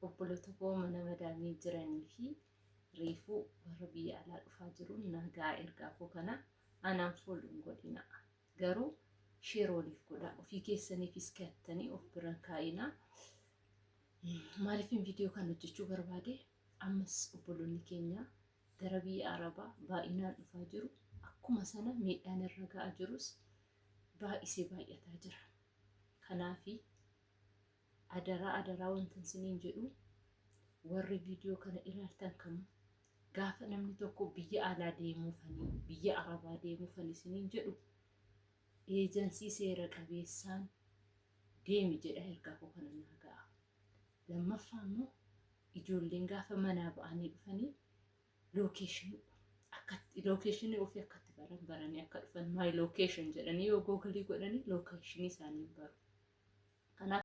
Obboloota koo mana madaamii jiranii fi reefuu warra biyya alaa dhufaa jiru nagaa ergaa koo kana anaan follow hin godhina. Garuu share waliif godhaa. Ofii keessaniifis kaa'attanii of biran kaa'inaa. Maaliifin viidiyoo kana hojjechuu barbaade? Ammas obboloonni keenya gara biyya Arabaa baay'inaan dhufaa jiru. Akkuma sana miidhaan irra ga'aa jirus baay'isee baay'ataa jira. Kanaafi adaraa, adaraa, wanta isiniin jedhu, warri viidiyoo kana ilaaltan kamuu gaafa namni tokko biyya alaa deemuufanii, biyya Arabaa deemuufanii isiniin jedhu, eejansii seera qabeessaan deemi jedha. Ergaa koo kana naa ga'a. Lammaffaa immoo ijoolleen gaafa manaa ba'anii dhufanii location akkatti location ofii akkatti baran baranii akka dhufan, my location jedhanii yoo Google godhanii location isaanii baru. Kanaaf